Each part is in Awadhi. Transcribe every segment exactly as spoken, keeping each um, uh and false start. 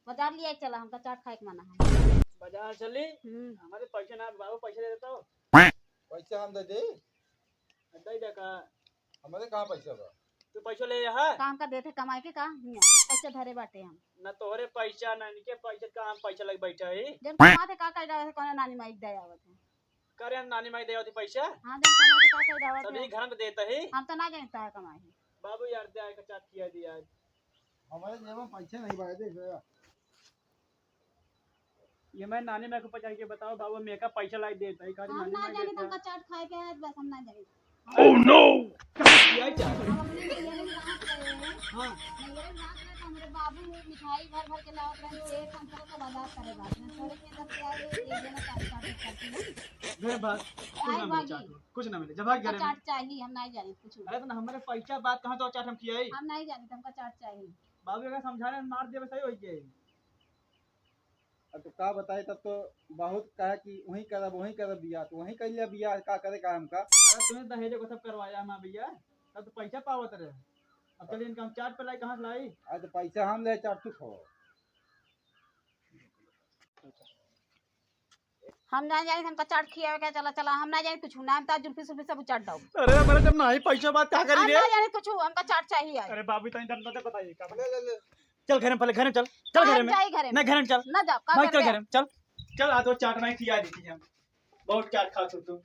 बाजार लिया चला, हमका चाट खाए के मना है। बाजार चली? हम्म। हमारे पैसा ना, बाबू पैसा दे देता हो। पैसा हम दे दे। दे दे का? हमारे कहाँ पैसा बा? तू पैसा ले यहाँ? काम का देते कमाए के का? हियाँ पैसे धरे बाटे हम। ना तोहरे पैसा, ना इनके पैसा, का हम पैसा लग बैठा ही? जब कमाते का कर जावे, कौन नानी माई दे आवत है? करे हम नानी माई दे आवत ही पैसा? हाँ, जब कमाते का कर जावत तभी है? घर में देता ही। हम तो ना जानता है कमाए ही। बाबू यार, दे आए का चाट खिया दिया आज। हमारे जेब में पैसे नहीं बाए, देख रहा। ये मैं नानी माई को पहुंचा के बताओ, बाबू, मैं का पैसा लाई देता है, खाली हम नानी ना माई जानी, देता है। तुमका चाट खाए के है, बस हम ना जानी। Oh no! कहाँ किया है चाट? हम अपने नैहरे में रात रहे हैं। हाँ। नैहरे में रात रहे तो हमारे बाबू मिठाई भर भर के लावत रहे, एक हम तरह का बाजार करे बात में, थोड़े के अंदर से आए, एक जना चाट चाट करती है। घर भाग, कुछ आई ना मिले भागी। चाट, कुछ ना मिले, जब भाग तुमका घर में। चाट चाहिए, हम नहीं जानी कुछ। अरे तो ना हमारे पैसा बात कहाँ तो चाट हम खियाई? हम नहीं जानी, तुमका चाट चाहिए। बाबू अगर समझा रहे हैं, मार देवे, सही हो गए। अब तो का बताई, तब तो बहुत कहा कि वहीं करब, वहीं करब बियाह, तो वहीं कर लिया बियाह, का करे का हमका? अरे तुम्हें दहेज को सब करवाया हमारा भैया, तब तो पैसा पावत रहे। अब चलिए इनका हम चाट पे लाई, कहाँ से लाई? आज तो पैसा हम ले, चाट तू खाओ। हम ना जानी, हमका चाट खियावे के, चला, चला, हम ना जानी कुछ, ना हम तो जुल्फी सुल्फी सब उचाट दो। अरे, हमारे जब ना ही पैसा बात, का करी हम रे? ना जानी कुछ, हमका चाट चाहिए आज। अरे बाबू, तनी डंडा दे, बताइए का। ले, ले, ले। चल घर में, पहले घर में चल, चल घर हम में। जाई घरे में। नहीं, घर में चल। ना जाओ, का भाई, कर चल दे? घर में चल। चल, आज वो चाट मैं खिया देती है। बहुत चाट खा तू, तू।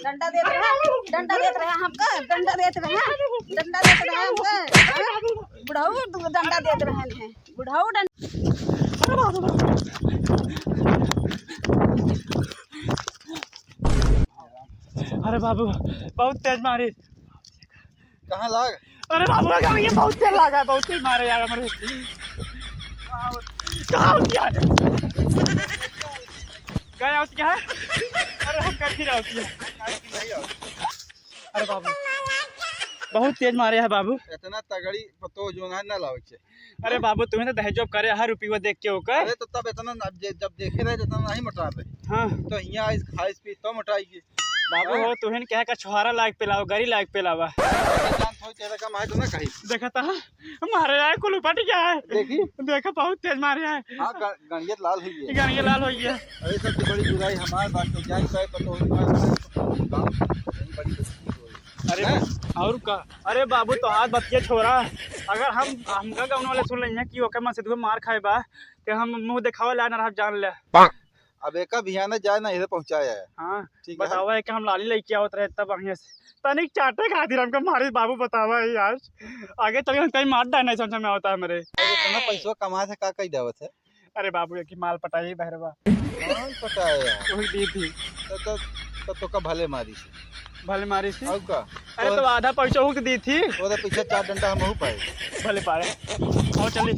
डंडा देत रहे, डंडा देत रहे हमका, डंडा देत रहे, डंडा देत रहे हमका। बुढ़ऊ डंडा देत रहे हैं, बुढ़ऊ डंडा। अरे बाबू, बहुत तेज मारी। कहाँ लाग? अरे बाबू, लगा, ये बहुत तेज लगा, बहुत तेज मारे यार हमारे। कहाँ हो गया? गया हो क्या है? अरे हम कर ही रहा हूँ। अरे बाबू, बहुत तेज मारे है बाबू। इतना तगड़ी पतो जो ना, ना लावे के। अरे बाबू, तुम्हें तो दहेजो करे हर रुपया देख के ओकर। अरे तो तब इतना ना, जे-, जब देखे रहे तो इतना नहीं मोटा रहे। हाँ। तो हियाँ आइस खाइस पी तो मोटाई गई। बाबू हाँ। हो, तुहिन कहे का छोहारा लाग पे लावा, गरी लाग पे लावा। जान थोड़ी तेरा कम है तो ना कही। देखा था, मारे आए कुल उपट गया है। देखी? देखा, बहुत तेज मारे आए। हाँ, ग-, गणियत लाल हुई है। गणियत लाल हुई है। अरे सबसे बड़ी बुराई हमारे बात तो जान पाए, पर तो हमारे बात तो बड़ी दुश्मनी हो गई। अरे हैं? और का? अरे बाबू, तो आज बतिया छोरा, अगर हम, हमका गाँव वाले सुन लेंगे कि ओकर मन से तुम्हें मार खाए बा, तो हम मुँह दिखावे ला ना रहब, जान ले। अब एका बिहाने जाए ना, इधर पहुँचाया है। हाँ, ठीक है। बतावा है कि हम लाली लेके आवत रहे इतना बढ़िया से। तनिक चाटे खातिर हमको मारी बाबू, बतावा है यार। आगे चल के हम कहीं मार डालना है, समझ में आवता है हमरे। अरे इतना पैसवा कमा से का कही देवत है? अरे बाबू, एक ही माल पटाई बहरवा। माल पटाया? वही दी थी। तो, तो, तो, तो का भले मारी से। भले मारी से? और का? अरे तो तो आधा पैसा हुक दी थी। तोरे पीछे चार डंडा हमहू पाए। भले पाए। और चली।